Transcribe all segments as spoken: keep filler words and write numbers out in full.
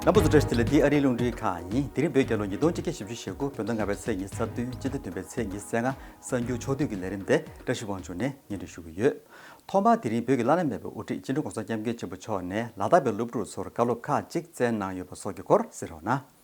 རྣམ་པ་ཚོ་བཀྲ་ཤིས་བདེ་ལེགས། འདི་ཨ་རིའི་རླུང་འཕྲིན་ཁང་ཡིན། དེ་རིང་བོད་རྒྱལ་ལོ་ཉིས་སྟོང་ཆིག་བརྒྱ་བཞི་བཅུ་ཞེ་དགུ། བོད་ཟླ་ལྔ་པའི་ཚེས་ཉི་ཤུ་རྩ་བདུན། སྤྱི་ཟླ་བདུན་པའི་ཚེས་ཉི་ཤུ་རྩ་ལྔ། གསར་འགྱུར་ཕྱོགས་བསྡུས་ཀྱི་ལས་རིམ་དེ་བཀྲ་ཤིས་དབང་ཕྱུག་ནས་སྙན་སྒྲོན་ཞུ་གི་ཡོད། ཐོག་མར་དེ་རིང་བོད་ཀྱི་བླ་ན་མེད་པའི་དབུ་ཁྲིད་སྤྱི་ནོར་༸གོང་ས་༸སྐྱབས་མགོན་ཆེན་པོ་མཆོག་ནས་ལ་དྭགས་པའི་སློབ་ཕྲུག་ཚོར་བཀའ་སློབ་ཁག་ཅིག་སྩལ་གནང་ཡོད་པ་སོགས་ཀྱི་སྐོར་གསན་རོགས་གནང་།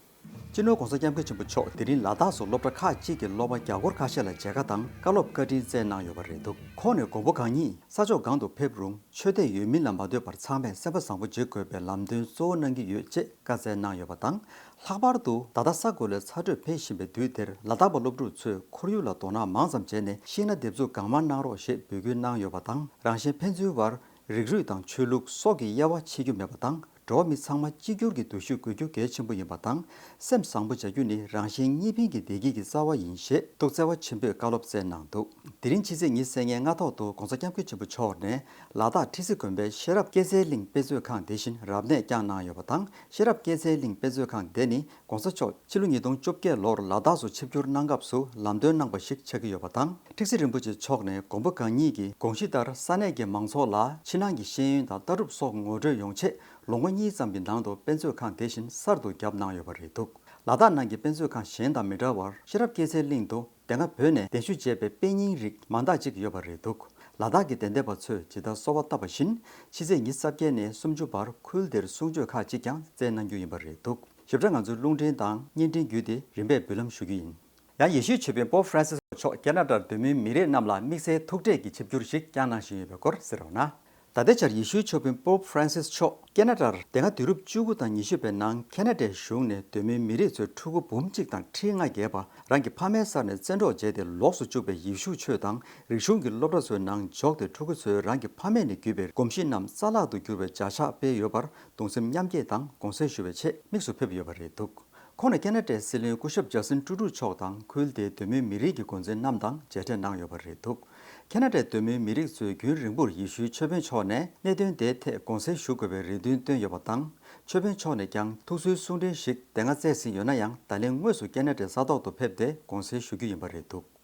སྤྱི་ནོར་༸གོང་ས་༸སྐྱབས་མགོན་ཆེན་པོ་མཆོག་དེ་རིང་ལ་དྭགས་སུ་སློབ་གྲྭ་ཁག་ཅིག་གི་སློབ་མ་རྒྱ་སྒོར་ཁ་ཤས་ལ་མཇལ་ཁ་དང་བཀའ་སློབ་བཀའ་དྲིན་སྩལ་གནང་ཡོད་པ་རེད་འདུག་ཁོང་ནས་མགོན་པོ་གང་ཉིད་ས་ཕྱོགས་གང་དུ་ཕེབས་རུང་ཆོས་དད་ཡོད་མིན་ལ་མ་ལྟོས་པར་ཚང་མས་སེམས་པ་བཟང་པོ་བྱེད་དགོས་པའི་ལམ་སྟོན་གཙོ་བོ་གནང་གི་ཡོད་ཅེས་བཀའ་སྩལ་གནང་ཡོད་པ་དང་། ལྷག་པར་དུ་ད་ལྟ་ས་གོ་ལའི་ཚ་དྲོད་འཕེལ་བཞིན་པའི་དུས་འདིར་ལ་དྭགས་པ་སློབ་ཕྲུག་ཚོས་ཁོར་ཡུག་ལ་དོ་སྣང་མང་ཙམ་བྱས་ནས་ཤི་ན་འདེབས་འཛུགས་གང་མང་གནང་རོགས་ཞེས་འབོད་སྐུལ་གནང་ཡོད་པ་དང་། རང་གཞན་ཕན་ཚུན་བར་རིགས་རུས་དང་ཆོས་ལུགས་སོགས་ཀྱི་དབྱེ་བ་ཕྱེ་རྒྱུ་མེད་པ་དང་། འགྲོ་བ་མི་ཚང་མ་གཅིག་གྱུར་གྱི་འདུ་ཤེས་དགོས་རྒྱུ་གལ་ཆེན་པོ་ཡིན་པ་དང་། སེམས་བཟང་པོ་བྱ་རྒྱུ་ནི་རང་གཞན་གཉིས་ཕན་གྱི་བདེ་སྐྱིད་ཀྱི་རྩ་བ་ཡིན་ཞེས་ཐུགས་བརྩེ་བ་ཆེན་པོས་བཀའ་སློབ་སྩལ་གནང་འདུག་དེ་རིང་ཕྱི་ཚེས་ཉི་ཤུ་རྩ་ལྔའི་སྔ་ཐོག་ཏུ་༸གོང་ས་༸སྐྱབས་མགོན་ཆེན་པོ་མཆོག་ནས་ལ་དྭགས་ཁྲི་སྲིད་དགོན་པའི་ཤེས་རབ་སྐྱེད་ཚལ་གླིང་དཔེ་མཛོད་ཁང་དེ་བཞིན་རབ་གནས་བསྐྱངས་གནང་ཡོད་པ་དང་། ཤེས་རབ་སྐྱེད་ཚལ་གླིང་དཔེ་མཛོད་ཁང་དེ་ནི་༸གོང་ས་མཆོག་ཕྱི་ལོ་ཉིས་སྟོང་བཅོ་བརྒྱད་ལོར་ལ་དྭགས་སུ་ཆིབས་བསྒྱུར་གནང་སྐབས་སུ་ལམ་སྟོན་གནང་པ་ཞིག་ཆགས་ཀྱི་ཡོད་པ་དང་། ཁྲི་སྲིད་རིན་པོ་ཆེ་མཆོག་ནས་མགོན་པོ་གང་ཉིད་ཀྱི་དགོངས་གཞི་ལྟར་ས་གནས་ཀྱི་མང་ཚོགས་ལ་ཕྱི་ནང་གི་ཤེས་ཡོན་དང་ལྟ་གྲུབ་སོགས་ངོ་སྤྲོད་ཡོང་ཆེད་ལོ་ངོ་གཉིས་ཙམ་གྱི་ནང་དུ་དཔེ་མཛོད་ཁང་དེ་བཞིན་གསར་དུ་བརྒྱབ་གནང་ཡོད་པ་རེད་འདུག་ལ་དྭགས་ནང་གི་དཔེ་མཛོད་ཁང་གཞན་དང་མི་འདྲ་བར་ཤེས་རབ་སྐྱེད་ཚལ་གླིང་དུ་དེ་སྔ་བོད་ནས་གདན་ཞུ་བྱས་པའི་དཔེ་རྙིང་རིགས་མང་དག་ཅིག་ཡོད་པ་རེད་འདུག་ལ་དྭགས་ཀྱི་དད་ལྡན་པ་ཚོས་ཇི་ལྟར་གསོལ་བ་བཏབ་པ་བཞིན་ཕྱི་ཚེས་ཉི་ཤུ་རྩ་བརྒྱད་ནས་སུམ་ཅུ་བར་ཁུལ་དེར་གསུང་ཆོས་ཁག་ཅིག་ཀྱང་སྩལ་གནང་རྒྱུ་ཡིན་པ་རེད་འདུག་ཞིབ་ཕྲ་ང་ཚོའི་རླུང་འཕྲིན་དང་བརྙན་འཕྲིན་བརྒྱུད་དེ་རིམ་པས་འབུལ་ལམ་ཞུ་རྒྱུ་ཡིན། ཡང་ཡེ་ཤུའི་ཆོས་དཔོན་པོབ་ཧྥ་རན་སིས་མཆོག་ཁེ་ན་ཌར་བོད་མིའི་མི་རིགས་རྣམས་ལ་དམིགས་བསལ་ཐུག་འཕྲད་ཀྱི་ཆིབས་བསྒྱུར་ཞིག་བསྐྱངས་གནང་བཞིན་ཡོད་པའི་སྐོར་གསན་རོགས་གནང་། ད་ལྟའི་ཆར་ཡེ་ཤུའི་ཆོས་དཔོན་པོབ་ཧྥ་རན་སིས་མཆོག་ཁེ་ན་ཌར་དེ་སྔ་དུས་རབས་བཅུ་དགུ་དང་ཉི་ཤུ་པའི་ནང་ཁེ་ན་ཌའི་གཞུང་ནས་བོད་མིའི་མི་རིགས་ཚོའི་ཕྲུ་གུ་འབུམ་གཅིག་དང་ཁྲི་ལྔ་བརྒལ་བ་རང་གི་ཕ་མའི་སར་ནས་བཙན་འཕྲོག་བྱས་ཏེ་ལོགས་སུ་བཅུག་པའི་ཡེ་ཤུ་ཆོས་དང་རིག་གཞུང་གི་སློབ་གྲྭ་ཚོའི་ནང་འཇོག་སྟེ་ཕྲུ་གུ་ཚོས་རང་གི་ཕ་མེས་ནས་བརྒྱུད་པའི་གོམས་གཤིས་རྣམས་རྩ་བརླག་ཏུ་གྱུར་བའི་བྱ་གཞག་སྤེལ་ཡོད་པར་གདུང་སེམས་མཉམ་སྐྱེད་དང་དགོངས་སེལ་ཞུ་བའི་ཆེད་དམིགས་སུ་ཕེབས་ཡོད་པ་རེད་འདུག་ཁོང་ནས་ཁེ་ན་ཌའི་སྲིད་བློན་སྐུ་ཞབས་ཇ་སིན་ཀྲུ་ཀྲུ་མཆོག་དང་ཁུལ་དེའི་བོད་མིའི་མི་རིགས་ཀྱི་འགོ་འཛིན་རྣམས་དང་མཇལ་འཕྲད་གནང་ཡོད་པ་རེད་འདུག་ཁེ་ན་ཌའི་བོད་མིའི་མི་རིགས་ཚོས་རྒྱུན་རིང་པོར་ཡེ་ཤུའི་ཆོས་དཔོན་མཆོག་ནས་གནད་དོན་དེའི་ཐད་དགོངས་སེལ་ཞུ་དགོས་པའི་རེ་འདུན་བཏོན་ཡོད་པ་དང་། ཆོས་དཔོན་མཆོག་ནས་ཀྱང་ཐུགས་གསོའི་གསུང་འཕྲིན་ཞིག་དེ་སྔ་སྩལ་ཟིན་ཡོད་ན་ཡང་། ད་ལན་དངོས་སུ་ཁེ་ན་ཌའི་ས་ཐོག་ཏུ་ཕེབས་ཏེ་དགོངས་སེལ་ཞུ་རྒྱུ་ཡིན་པ་རེད་འདུག་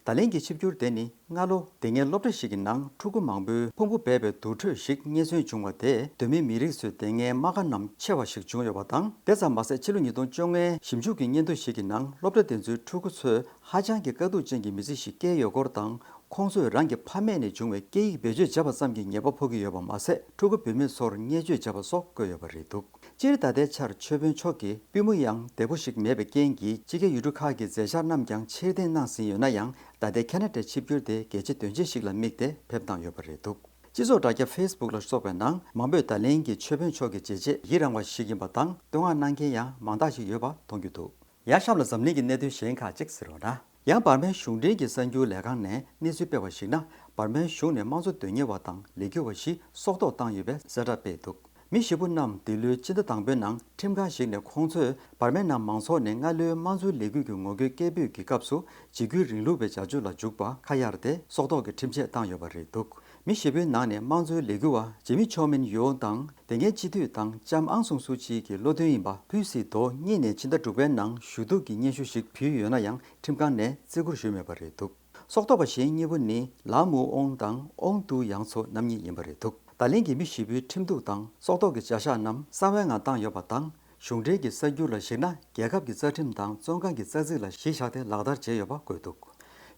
ད་ལན་གྱི་ཆིབས་བསྒྱུར་དེ་ནི་སྔ་ལོ་དེ་སྔའི་སློབ་གྲྭ་ཞིག་གི་ནང་ཕྲུ་གུ་མང་པོའི་ཕུང་པོ་སྦས་པའི་དུར་ཁྲོད་ཞིག་རྙེད་སོན་བྱུང་བ་དེས་བོད་མིའི་མི་རིགས་ཚོའི་དེ་སྔའི་རྨ་ཁ་རྣམས་ཕྱེ་བ་ཞིག་བྱུང་ཡོད་པ་དང་། དེ་ཙམ་མ་ཟད་ཕྱི་ལོ་ཉིས་སྟོང་བཅོ་ལྔའི་ཞིབ་འཇུག་གི་སྙན་ཐོ་ཞིག་གི་ནང་སློབ་གྲྭ་དེ་ཚོའི་ཕྲུ་གུ་ཚོས་ཧ་ཅང་གི་དཀའ་སྡུག་ཅན་གྱི་མི་ཚེ་ཞིག་བསྐྱལ་ཡོད་སྐོར་དང་། ཁོང་ཚོས་རང་གི་ཕ་མེས་ནས་བྱུང་བའི་སྐད་ཡིག་བེད་སྤྱོད་བྱས་པ་ཙམ་གྱིས་ཉེས་པ་ཕོག་གི་ཡོད་པ་མ་ཟད། ཕྲུ་གུ་བུད་མེད་ཚོར་བརྙས་བཅོས་བྱས་པ་སོགས་བཀོད་ཡོད་པ་རེད་འདུག་སྤྱིར་ད་ལྟའི་ཆར་ཆོས་དཔོན་མཆོག་གི་པུས་མོ་ཡང་བདེ་པོ་ཞིག་མེད་པའི་རྐྱེན་གྱིས་ཕྱི་རྒྱལ་ཡུལ་གྲུ་ཁག་གི་མཛད་འཆར་རྣམས་ཀྱང་ཕྱིར་འཐེན་གནང་ཟིན་ཡོད་ན་ཡང་། ད་ལྟའི་ཁེ་ན་ཌའི་ཆིབས་བསྒྱུར་དེ་གལ་ཆེ་དོན་ཆེ་ཞིག་ལ་དམིགས་ཏེ་ཕེབས་གནང་ཡོད་པ་རེད་འདུག་སྤྱི་ཚོགས་དྲ་རྒྱ་ཕེ་སི་བུག་ལ་སོགས་པའི་ནང་མང་པོས་ད་ལན་གྱི་ཆོས་དཔོན་མཆོག་གི་བྱས་རྗེས་ཡི་རང་བ་ཞིག་ཡིན་པ་དང་། བསྟོད་བསྔགས་གནང་མཁན་ཡང་མང་དག་ཞིག་ཡོད་པ་མཐོང་རྒྱུ་འདུག་ཡང་གཤམ་ལ་འཛམ་གླིང་གི་གནད་དོན་གཞན་ཁག་ཅིག་གསན་རོགས་གནང་། ཡང་འབར་མའི་གཞུང་འབྲེལ་གྱི་གསར་འགྱུར་ལས་ཁང་ནས་གནས་ཚུལ་སྤེལ་བར་གཞིགས་ན། འབར་མའི་གཞུང་ནས་དམངས་གཙོ་དོན་གཉེར་བ་དང་ལས་འགུལ་བ་བཞི་སྲོག་ཐོག་བཏང་ཡོད་པའི་གསལ་བསྒྲགས་སྤེལ་འདུག་མི་བཞི་པོ་རྣམས་འདི་ལོའི་སྤྱི་ཟླ་དང་པོའི་ནང་ཁྲིམས་ཁང་ཞིག་ནས་ཁོང་ཚོས་འབར་མའི་ནང་མང་ཚོགས་ནས་སྔ་ལོའི་དམངས་གཙོའི་ལས་འགུལ་གྱི་ངོ་རྒོལ་སྐད་འབོད་ཀྱི་སྐབས་སུ་འཇིགས་སྐུལ་རིང་ལུགས་པའི་བྱ་སྤྱོད་ལ་འཇུག་པ་ཁ་གཡར་ཏེ་སྲོག་ཐོག་གི་ཁྲིམས་ཆད་བཏང་ཡོད་པ་རེད་འདུག་མི་བཞི་པོའི་ནང་ནས་དམངས་གཙོའི་ལས་འགུལ་བ་ཇི་མི་ཆོ་མིན་ཡོ་དང་། བདེན་དོན་སྤྱི་འཐུས་དང་ལྕམ་ཨང་སུང་སུ་ཅི་གི་བློ་མཐུན་ཡིན་པ་ཕུའུ་སི་ཏོ་གཉིས་ནས་ཕྱི་ཟླ་དྲུག་པའི་ནང་ཞུ་གཏུག་གི་སྙན་ཞུ་ཞིག་ཕུལ་ཡོད་ན་ཡང་། ཁྲིམས་ཁང་ནས་བརྩི་བཀུར་ཞུས་མེད་པ་རེད་འདུག་སྲོག་ཐོག་པ་གཞན་གཉིས་པོ་ནི་ལ་མུའུ་ཨོང་དང་ཨོང་ཏུའུ་ཡང་མཚོ་རྣམ་གཉིས་ཡིན་པ་རེད་འདུག་ད་ལན་གྱི་མི་བཞི་པོའི་ཁྲིམས་གཏུག་དང་སྲོག་ཐོག་གི་བྱ་གཞག་རྣམས་གསང་བའི་ངང་བཏང་ཡོད་པ་དང་། གཞུང་འབྲེལ་གྱི་གསར་འགྱུར་ལ་གཞིགས་ན། རྒྱལ་ཁབ་ཀྱི་རྩ་ཁྲིམས་དང་བཙོན་ཁང་གི་རྩ་ཚིག་ལ་གཞི་བཞག་སྟེ་ལག་བསྟར་བྱས་ཡོད་པ་བཀོད་འདུག་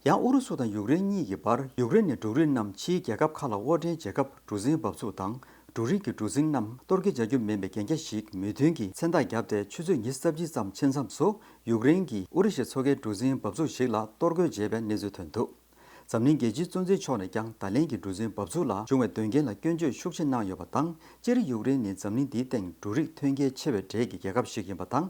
ཡང་ཨུ་རུ་སུ་དང་ཡུཀ་རེན་གཉིས་ཀྱི་བར་ཡུཀ་རེན་ནས་འབྲུག་རིགས་རྣམས་ཕྱིའི་རྒྱལ་ཁབ་ཁག་ལ་དབོར་འདྲེན་བྱེད་སྐབས་གྲུ་གཟིངས་འབབ་ཚུགས་དང་། འབྲུག་རིགས་ཀྱི་གྲུ་གཟིངས་རྣམས་གཏོར་སྐྱོན་བྱ་རྒྱུ་མིན་པའི་གན་རྒྱ་ཞིག་མོས་མཐུན་གྱིས་མཚན་རྟགས་བརྒྱབ་སྟེ། ཆུ་ཚོད་ཉི་ཤུ་རྩ་བཞི་ཙམ་ཕྱིན་མཚམས་སུ་ཡུཀ་རེན་གྱི་ཨུ་རུ་ཤའི་མཚོ་ཁའི་གྲུ་གཟིངས་འབབ་ཚུགས་ཞིག་ལ་གཏོར་རྒོལ་བྱས་པའི་གནས་ཚུལ་ཐོན་འདུག་འཛམ་གླིང་རྒྱལ་སྤྱིའི་གཙོ་འཛིན་མཆོག་ནས་ཀྱང་ད་ལན་གྱི་གྲུ་གཟིངས་འབབ་ཚུགས་ལ་བྱུང་བའི་དོན་རྐྱེན་ལ་སྐྱོན་བརྗོད་ཤུགས་ཆེ་གནང་ཡོད་པ་དང་། སྤྱིར་ཡུཀ་རེན་ནི་འཛམ་གླིང་འདིའི་སྟེང་འབྲུ་རིགས་ཐོན་སྐྱེད་ཆེ་བའི་གྲས་ཀྱི་རྒྱལ་ཁབ་ཞིག་ཡིན་པ་དང་།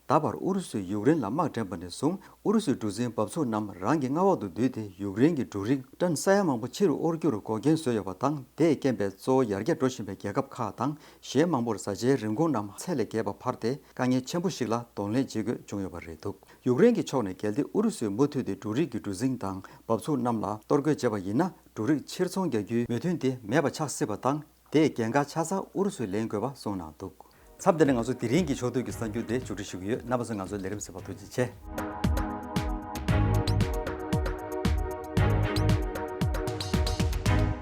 ད་བར་ཨུ་རུ་སུས་ཡུཀ་རེན་ལ་དམག་འདྲེན་པ་ནས་བཟུང་ཨུ་རུ་སུའི་གྲུ་གཟིངས་འབབ་ཚུགས་རྣམས་རང་གི་མངའ་འོག་ཏུ་བསྡུས་ཏེ། ཡུཀ་རེན་གྱི་འབྲུ་རིགས་ཏན་ས་ཡ་མང་པོ་ཕྱིར་དབོར་རྒྱུར་འགོག་རྐྱེན་བཟོས་ཡོད་པ་དང་། དེས་རྐྱེན་པས་གཙོ་བོ་ཡར་རྒྱས་འགྲོ་བཞིན་པའི་རྒྱལ་ཁབ་ཁག་དང་གཞན་མང་པོར་བཟའ་བཅའི་རིན་གོང་རྣམས་ཚད་ལས་བརྒལ་བ་འཕར་ཏེ། དཀའ་ངལ་ཆེན་པོ་ཞིག་ལ་གདོང་ལེན་བྱེད་དགོས་བྱུང་ཡོད་པ་རེད་འདུག་ཡུཀ་རེན་གྱི་ཕྱོགས་ནས་གལ་ཏེ་ཨུ་རུ་སུས་མུ་མཐུད་དེ་འབྲུ་རིགས་ཀྱི་གྲུ་གཟིངས་དང་འབབ་ཚུགས་རྣམས་ལ་གཏོར་རྒོལ་བྱས་པ་ཡིན་ན། འབྲུ་རིགས་ཕྱིར་ཚོང་རྒྱག་རྒྱུའི་མོས་མཐུན་དེ་མེད་པ་ཆགས་སྲིད་པ་དང་། དེས་འགན་ཁག་ཆ་ཚང་ཨུ་རུ་སུས་ལེན་དགོས་པ་གསུངས་གནང་འདུག་མཚམས་འདི་ནས་ང་ཚོ་དེ་རིང་གི་ཕྱོགས་བསྡུས་ཀྱི་གསར་འགྱུར་དེ་མཇུག་སྒྲིལ་ཞུ་གི་ཡོད། རྣམ་པ་ཚོས་ང་ཚོའི་ལས་རིམ་གསན་པར་ཐུགས་རྗེ་ཆེ།